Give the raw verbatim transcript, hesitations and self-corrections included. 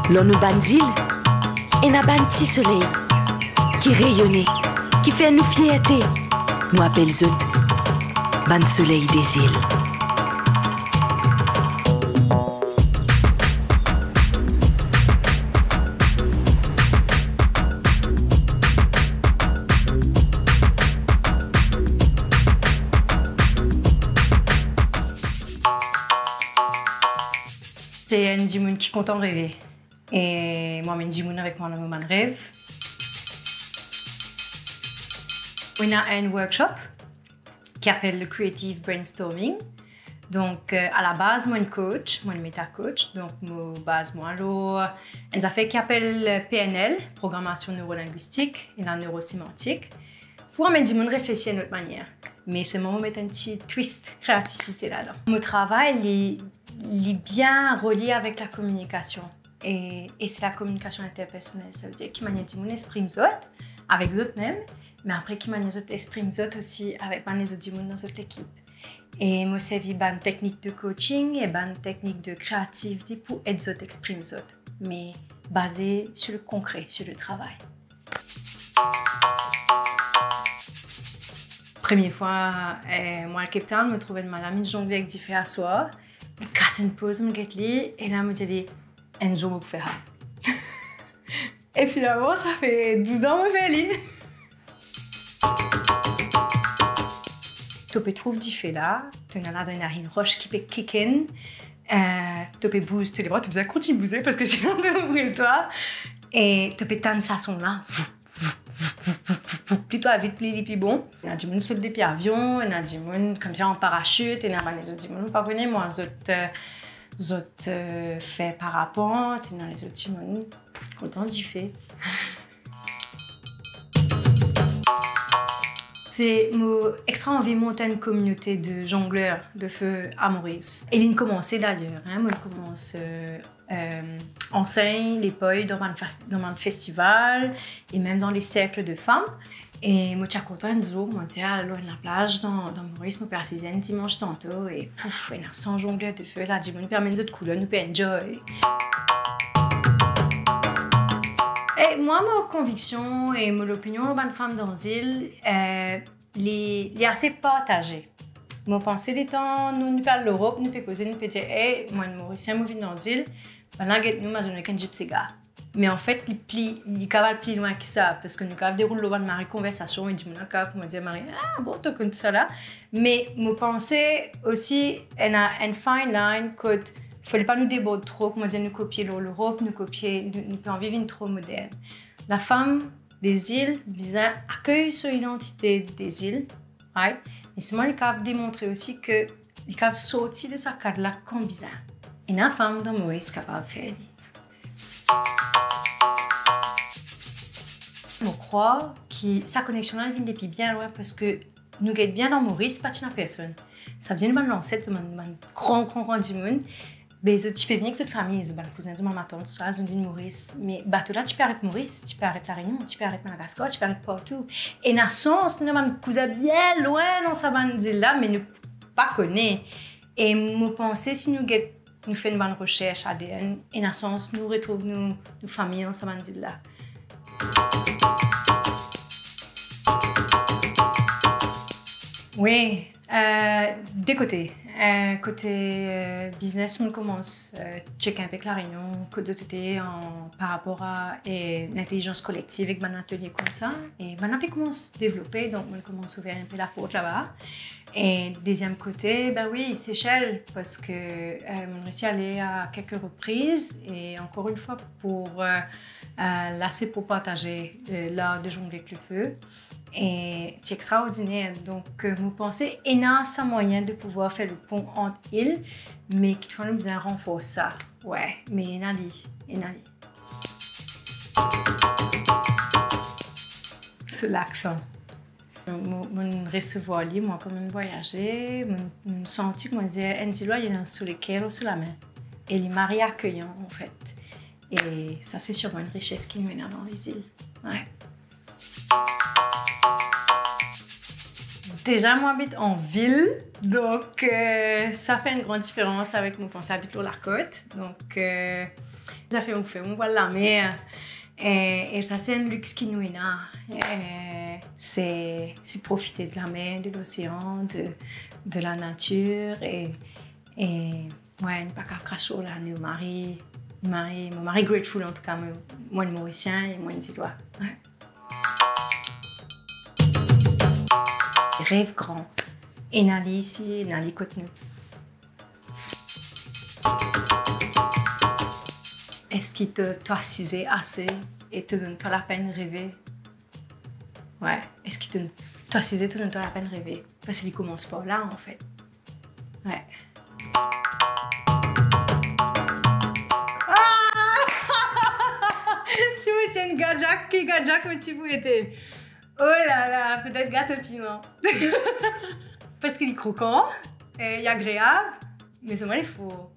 Lor nou bann zil, ena bann ti soley ki reyone, ki fer nou fierte. Nou apel zot bann soley de zil. Se enn dimoun ki kontan reve. E mo amenn dimoun avek mwa dan mo bann rev. Ena enn workshop ki apel le Creative Brainstorming. Donk, euh, a la baz, mo enn coach, mo enn meta coach. Donk, mo baz mwa lor enn zafer ki apel, euh, P N L, programasion neurolingwistik, ena neurosemantik, pou amenn dimoun reflesi enn lot manier. Me selman mo met enn ti twist kreativite ladan. Mo travay, li, li bien relie avek lakominikasion. E, e se lakominikasion interpersonel, savedir ki manier dimoun exprim zot avek zot mem, me apre ki manier zot exprim zot osi avek bann lezot dimoun dan zot lekip. E mo servi bann teknik de coaching e bann teknik de kreativite pou ed zot exprim zot, me baze sur le konkre, sur le travay. Premie fwa, eh, mo al Cape Town, mo trouv enn madam inn zongle ek dife aswar. Mo kas enn poz, mo get li, e la mo dir li, "Enn zour mo pou fer sa." E finalman, sa fer douz an mo fer li. To pe trouv dife la, to ena ladan enn ros ki pe kick in, eh, to pe bouz to lebra, to bizin kontign bouze parski sinon to bril twa. E to pe tann sa son la, voup, voup, voup, voup, voup, voup, pli twa vit, pli li pli bon. Ena dimoun sot depi avion, ena dimoun koumsa an parasit, ena bann lezot dimoun, mo pa kone mwa, zot, eh, zot, eh, fer parapant, ena lezot dimoun kontan dife. Se mo extra anvi mont enn kominote de zongler de fe a Moris. E linn koumanse dayer, hein, mo koumans, eh, eh, ansegn lepel dan bann fas-, dan bann festival e mem dan le serk de fam. E mo ti a kontan enn zour, mo ti al lor enn laplaz dan, dan Moris, mo pe asize enn dimans tanto e pouf, ena san zongler de fe la, dimoun pe amenn zot kouler, nou pe enjoy. E mwa, mo konviksion e mo lopinion lor bann fam dan zil, eh, li, li ase partaze. Mo panse letan nou, nou pe al Lerop, nou pe koze, nou pe dir, "Ey, mwa enn Morisien, mo vinn dan zil, bannla get nou, mo amenn enn dip sega." Me anfet, li pli, li kav al pli lwin ki sa, parski nou kav deroul lor bann mari konversasion e dimoun la kav, kouma dir, mari, "Ah bon, to konn tou sa la?" Me mo panse osi, ena enn fine line kot fode pa nou debord tro, kouma dir, nou kopie lor Lerop, nou kopie, nou, nou pe anvi vinn tro modern. Lafam de zil bizin akey so idantite de zil, right? Me selman li kav demontre osi ke li kav sorti de sa kad la kan bizin. Ena fam dan Moris kapav fer li. Mo krwar ki sa koneksion la, li vinn depi bien lwin, parski nou get bien dan Moris, pa ti ena personn. Savedir nou bann lanset, bann, bann gran, gran, gran dimoun, be zot ti pe vinn ek zot fami, zot bann kouzin, zot bann matant, tousala, zot vinn Moris. Me bato la ti pe aret Moris, ti pe aret La Reynion, ti pe aret Madagaskar, ti pe aret partou. Ena sans nou ena bann kouzin bien lwin dan sa bann zil la, me nou pa kone. E mo panse si nou get, nou fer nou bann resers A D N, ena sans nou retrouv nou, nou fami dan sa bann zil la. Wi, eh, de kote. Eh, kote, eh, biznes, mo koumans, eh, check inpe ek La Reynion, kot zot ete an, par rapor a, eh, lintelizans kolektiv ek bann atelie koumsa. E bann la pe koumans devlope, donk mo koumans ouver inpe laport laba. E deziem kote, ben wi, Sesel, parski, eh, mo resi ale a kelke repriz, e ankor enn fwa pou, eh, eh, la se pou partaze, eh, lar de zongler ek lefe. E ti extraordiner. Donk, eh, mo panse ena sa mwayin de pouvwar fer le pon ant il, me kitfwa nou bizin ranfors sa. Wi, me ena li, ena li. So laksan. Mo, mo resevwar li, mwa, kouma mo vwayaze, mo, mo santi kouma dir enn Zilwa, li ena so leker, so lame. E li mari akeyan, anfet. E sa, se sirman enn rises ki nou ena dan lezil. Wi. Deza, mo abit an vil, donk, eh, sa fer enn gran diferans avek mo panse abit lor lakot. Donk, eh, Zafer mo fer, mo vwar lamer. E, e sa se enn lix ki nou ena. E, se, se profite de lamer, de losean, de, de la natir. E, e, wi, nou pa kav kras lor la, nou mari, mari, mo mari grateful antouka, mo, mo enn Morisien e mo enn Zilwa. Wi. Rev gran. Ena li isi, ena li kot nou. Eski to, to asize ase e to donn twa lapenn reve? Wi, eski to, to asize, to donn twa lapenn reve? Parski li koumans par la, anfet. Wi. Ah! Si mo ti enn gadyak, ki gadyak mo ti pou ete? Oh la la, petet gato piman. Parski li krokan, e li agreab, me selman li for.